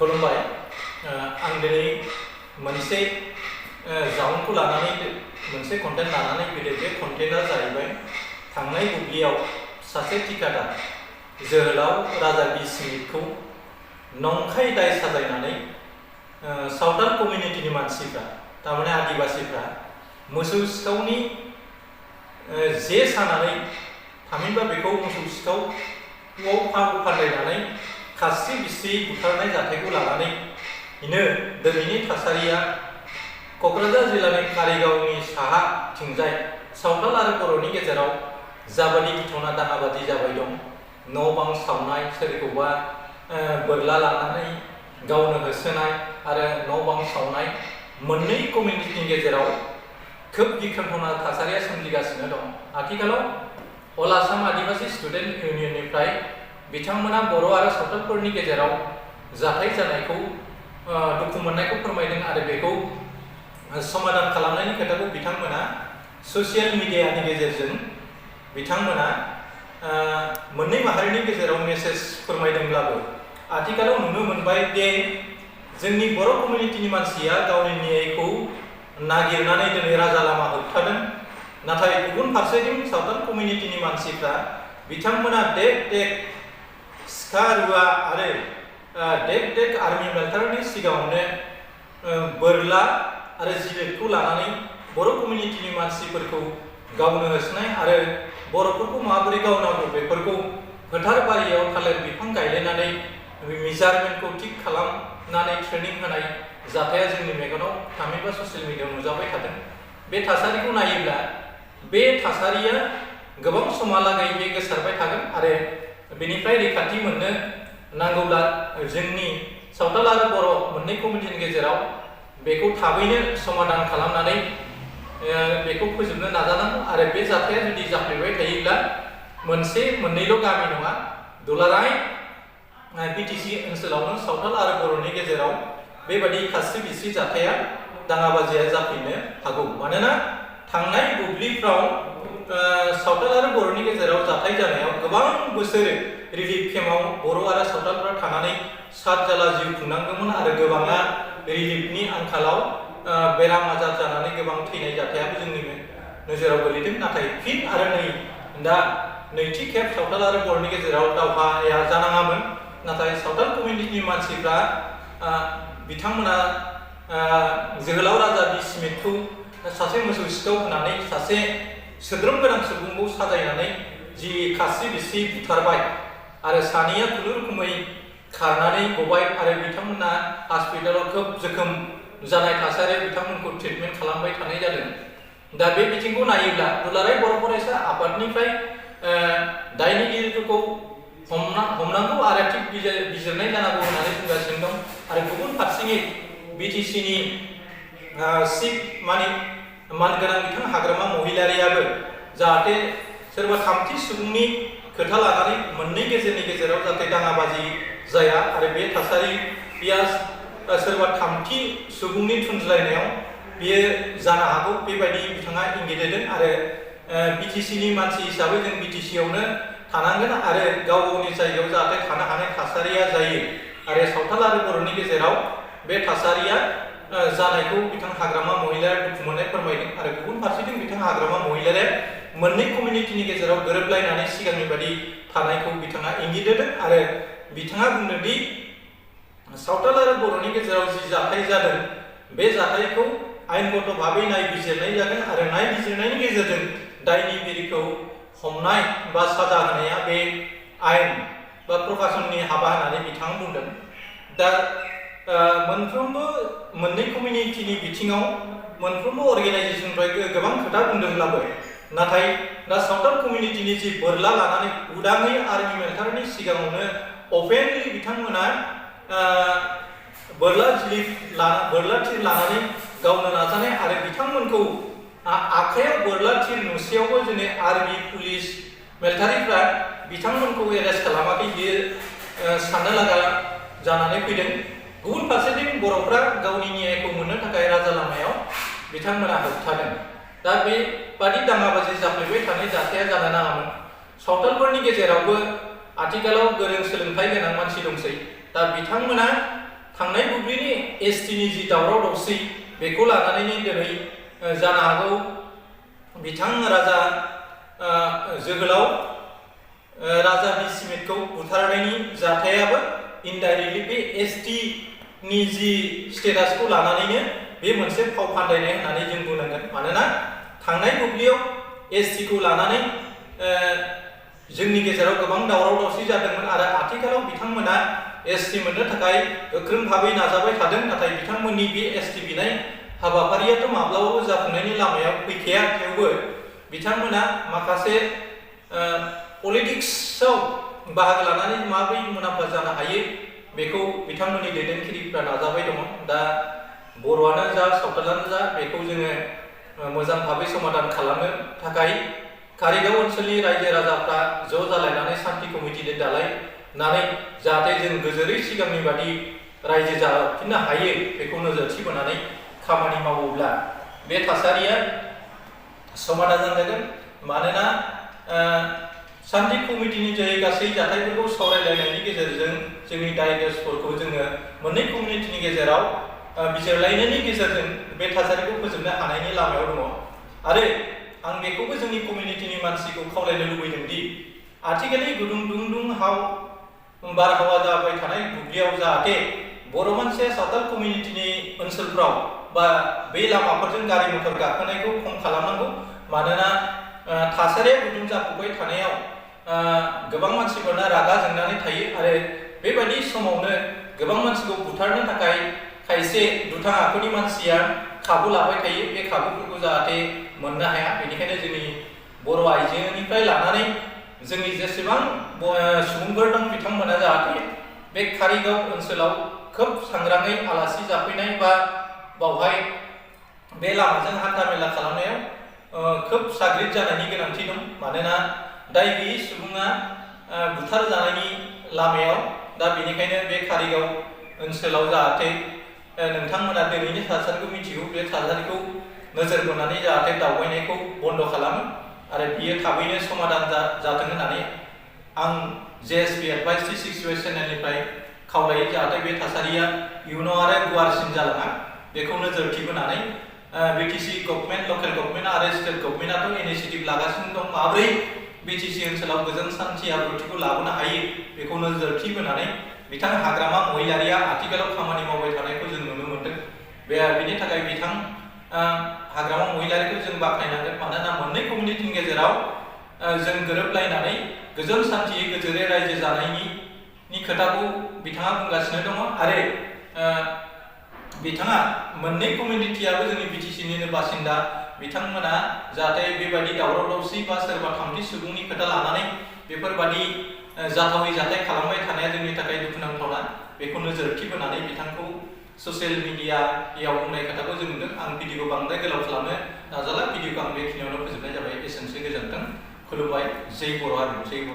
खुलुमबाय आं दिनै मोनसे जाउनखौ लानानै मोनसे कन्टेन्ट लानानै फैदों। बे कन्टेन्टआ जाहैबाय थांनाय बुब्लियाव सासे थिकादार जोहोलाव राजा बि स्मिथखौ नंखाय दाय साजायनानै सावथाल कमिउनिटिनि मानसिफ्रा थारमाने आदिबासिफ्रा मोसौ सिखावनि जे सानानै थामहिनबा बेखौ मोसौ सिखावआव फाव फान्दायनानै खास्रि बिस्रि बुथारनाय जाथायखौ लानानै दिनैनि थासारिया क'क्राझार जिल्लानि कारिगावनि साहाथिंजाय सावथाल आरो बर'नि गेजेराव जाबादि गिथावना दाङाबाजि जाबाय दं, न' बां सावनाय, सोरखौबा बोरला लानानै गावनो होसोनाय आरो न' बां सावनाय, मोननै कमिउनिटिनि गेजेराव खोब गिख्रंथावना थासारिया सोमजिगासिनो दं। आथिखालाव अल आसाम आदिबासि स्टुडेन्ट इउनियननिफ्राय बिथांमोना बर' आरो सावथालफोरनि गेजेराव जाथाय जानायखौ दुखु मोननायखौ फोरमायदों आरो बेखौ समाधान खालामनायनि खोथाखौ बिथांमोना ससियेल मिडियानि गेजेरजों बिथांमोना मोननै माहारिनि गेजेराव मेसेज फोरमायदोंब्लाबो आथिखालाव नुनो मोनबाय दि जोंनि बर' कमिउनिटिनि मानसिया गावनि न्यायखौ नागिरनानै दिनै राजा लामा होबथादों। नाथाय गुबुन फारसेथिं सावथाल कमिउनिटिनि मानसिफ्रा बिथांमोना देक देक सिखा रुवा आरो देक देक आर्मि मेल्टारनि सिगाङावनो बोरला आरो जिलेटखौ लानानै बर' कमिउनिटिनि मानसिफोरखौ गावनो होसोनाय आरो बर'फोरखौ माबोरै गावनांगौ बेफोरखौ फोथार बारियाव थालिर बिफां गायलायनानै मेजारमेन्टखौ थिग खालामनानै ट्रेनिं होनाय जाथाया जोंनि मेगनाव थामहिनबा ससियेल मिडियायाव नुजाबाय थादों। बे थासारिखौ नायोब्ला बे थासारिया गोबां समहालागै बे गोसारबाय थागोन आरो बेनिफ्राय रैखाथि मोननो नांगौब्ला जोंनि सावथाल आरो बर' मोननै कमिउनिटिनि गेजेराव बेखौ थाबैनो समाधान खालामनानै बेखौ फोजोबनो नाजानांगौ आरो बे जाथाया जुदि जाफ्लेबाय थायोब्ला मोननैल' गामि नङा, दुलाराय बिटिसि ओनसोलावनो सावथाल आरो बर'नि गेजेराव बेबादि खास्रि बिस्रि जाथाया दाङाबाजिया जाफिननो हागौ। मानोना थांनाय बुब्लिफ्राव सावथाल आरो बर'नि गेजेराव जाथाय जानायाव गोबां बोसोर रिलिफ केम्पआव बर' आरो सावथालफोरा थानानै सात जाला जिउ खुंनांदोंमोन आरो गोबाङा रिलिफनि आंखालाव बेराम आजार जानानै गोबां थैनाय जाथायाबो जोंनि नोजोराव गोलैदों। नाथाय फिन आरो दा नैथि खेब सावथाल आरो बर'नि गेजेराव दावहाया जानाङामोन। नाथाय सावथाल कमिउनिटिनि मानसिफ्रा बिथांमोना जोहोलाव राजा बि स्मिथखौ सासे मोसौ सिखाव होनानै सासे सोद्रोम गोनां सुबुंखौ साजायनानै जि खास्रि बिस्रि बुथारबाय आरो सानैया खुनुरुखुमै खारनानै गबाय आरो बिथांमोना हस्पिटालाव खोब जोखोम जानाय थासारियाव बिथांमोनखौ ट्रिटमेन्ट खालामबाय थानाय जादों। दा बे बिथिंखौ नायोब्ला दुलाराय बर' फरायसा आफादनिफ्राय दायनिगिरिफोरखौ हमनांगौ आरो थिग बिजिरनाय जानांगौ होननानै बुंगासिनो दं। आरो गुबुन फारसेनि बिटिसिनि चिफ मानगोनां बिथां हाग्रामा महिलारियाबो जाहाथे सोरबा थामथि सुबुंनि खोथा लानानै मोननै गेजेराव जाहाथे दाङाबाजि जाया आरो बे थासारिया सोरबा थामथि सुबुंनि थुनज्लायनायाव बियो जानो हागौ बेबायदि बिथाङा इंगित होदों। आरो बिटिसिनि मानसि हिसाबै जों बिटिसियावनो थानांगोन आरो गाव गावनि जायगायाव जाहाथे थानो हानाय थासारिया जायो आरो सावथाल आरो बर'नि गेजेराव बे थासारिया जानायखौ बिथां हाग्रामा महिलाया दुखु मोननाय फोरमायदों। आरो गुबुन फारसेथिं बिथां हाग्रामा महिलाया मोननै कमिउनिटिनि गेजेराव गोरोबलायनानै सिगांनि बादि थानायखौ बिथाङा इंगित होदों आरो बिथाङा बुंदों दि सावथाल आरो बर'नि गेजेराव जि जाथाय जादों बे जाथायखौ आयेनगत भाबै नायबिजिरनाय जागोन आरो नायबिजिरनायनि गेजेरजों दायनिगिरिखौ हमनाय बा साजा होनाया बे आयेन बा प्रकाशननि हाबा होननानै बिथाङा बुंदों। दा मोनफ्रोमबो मोननै कमिउनिटिनि बिथिङाव मोनफ्रोमबो अर्गेनाइजेसननिफ्राय गोबां खोथा बुंदोंब्लाबो नाथाय दा सावथाल कमिउनिटिनि जि बोरला लानानै उदाङै आर्मि मेल्टारनि सिगाङावनो अपेनलि बिथांमोना बोरला थिर लानानै गावनो नाजानाय आरो बिथांमोनखौ आखायाव बोरला थिर नुसेयावबो जोंनि आर्मि पुलिस मेल्टारिफ्रा बिथांमोनखौ एरेस्ट खालामाखै, बियो साननो लागा जानानै फैदों। गुबुन फारसेथिं बर'फ्रा गावनि न्यायखौ मोननो थाखाय राजा लामायाव बिथांमोना होबथादों। दा बेबादि दाङाबाजि जाफ्लेबाय थानाय जाथाया जानो नाङामोन। सावथालफोरनि गेजेरावबो आथिखालाव गोरों सोलोंथाइ गोनां मानसि दंसै। दा बिथांमोना थांनाय बुब्लिनि एसटिनि जि दावराव दावसि बेखौ लानानैनो दिनै जानो हागौ बिथां राजा जोहोलाव राजा बिस्मितखौ बुथारनायनि जाथायाबो इनडाइरेक्टलि बे एसटिनि जि स्टेटासखौ लानानैनो बे मोनसे फाव फान्दायनाय होननानै जों बुंनांगोन। मानोना थांनाय बुब्लियाव एसटिखौ लानानै जोंनि गेजेराव गोबां दावराव दावसि जादोंमोन आरो आथिखालाव बिथांमोना एसटि मोननो थाखाय गोख्रों भाबै नाजाबाय थादों। नाथाय बिथांमोननि बे एसटि बिनाय हाबाफारियाथ' माब्लाबाबो जाफुंनायनि लामायाव फैखाया। थेवबो बिथांमोना माखासे पलिटिक्सआव बाहागो लानानै माबोरै मुलाम्फा जानो हायो बेखौ बिथांमोननि दैदेनगिरिफ्रा नाजाबाय दङ। दा बर'आनो जा सावथालानो जा बेखौ जोङो मोजां भाबै समाधान खालामनो थाखाय कारिगाव ओनसोलनि रायजो राजाफ्रा ज' जालायनानै सान्थि कमिटि दालायनानै जाहाथे जों गोजोरै सिगांनि बादि रायजो जाफिननो हायो बेखौ नोजोर थिबोनानै खामानि मावोब्ला बे थासारिया समाधान जागोन। मानोना सान्थि कमिटिनि जोहै गासै जाथायफोरखौ सावरायलायनायनि गेजेरजों जोंनि दाय दोषफोरखौ जोङो मोननै कमिउनिटिनि गेजेराव बिजिरलायनायनि गेजेरजों बे थासारिखौ फोजोबनो हानायनि लामायाव दङ। आरो आं बेखौबो जोंनि कमिउनिटिनि मानसिखौ खावलायनो लुबैदों दि आथिखालनि गुदुं दुंहाव बारहावा जाबाय थानाय बुब्लियाव जाहाथे बर' मानसिया सावथाल कमिउनिटिनि ओनसोलफ्राव बा बे लामाफोरजों गारि मटर गाखोनायखौ खम खालामनांगौ। मानोना थासारिया गुदुं जाफुबाय थानायाव गोबां मानसिफोरना रागा जोंनानै थायो आरो बेबायदि समावनो गोबां मानसिखौ बुथारनो थाखाय खायसे दुथां आखुनि मानसिया खाबु लाबाय थायो। बे खाबुफोरखौ जाहाथे मोननो हाया। बेनिखायनो जोंनि बर' आइजोनिफ्राय लानानै जोंनि जेसेबां सुबुंफोर दं बिथांमोना जाहाथे बे कारिगाव ओनसोलाव खोब सांग्राङै आलासि जाफैनाय बा बावहाय बे लामाजों हान्था मेला खालामनायाव खोब साग्रिद जानायनि गोनांथि दं। मानोना दाय गैयै सुबुङा बुथार जानायनि लामायाव। दा बेनिखायनो बे कारिगाव ओनसोलाव जाहाथे नोंथांमोना दिनैनि थासारिखौ मिथिगौ। बे थासारिखौ नोजोर बोनानै जाहाथे दावबायनायखौ बन्द' खालामो आरो बियो थाबैनो समाधान जाथों होननानै आं JSP एडभाइस 360 चेनेलनिफ्राय खावलायो। जाहाथे बे थासारिया इयुनाव आरो गुवारसिन जालाङा बेखौ नोजोर थिबोनानै BTC गभर्नमेन्ट, लकेल गभर्नमेन्ट आरो स्टेट गभर्नमेन्टआथ' इनिशिएटिभ लागासिनो दं। माब्रै BTC ओनसोलाव गोजोन सान्थि आब्रुथिखौ लाबोनो हायो बेखौ नोजोर थिबोनानै बिथां हाग्रामा महिलारिया आथिखालाव खामानि मावबाय थानायखौ जों नुनो मोनदों। बेनि थाखाय बिथां हाग्रामा महिलारिखौ जों बाख्नायनांगोन। मानोना मोननै कमिउनिटिनि गेजेराव जों गोरोबलायनानै गोजोन सान्थियै गोजोरै रायजो जानायनि खोथाखौ बिथाङा बुंगासिनो दङ। आरो बिथाङा मोननै कमिउनिटियाबो जोंनि BTCनिनो बासिन्दा। बिथांमोना जाहाथे बेबायदि दावराव दावसि बा सोरबा थामथि सुबुंनि खोथा लानानै बेफोरबादि जाथावै जाथाय खालामबाय थानाया जोंनि थाखाय दुखुनांथावना। बेखौ नोजोर थिबोनानै बिथांखौ ससियेल मिडियायाव बुंनाय खोथाखौ जों नुदों। आं भिडिअखौ बांद्राय गोलाव खालामनो नाजाला। भिडिअखौ आं बेखिनियावनो फोजोबनाय जाबाय। एसेनोसै, गोजोन्थों, खुलुमबाय। जै बर' हारि, जै बर'।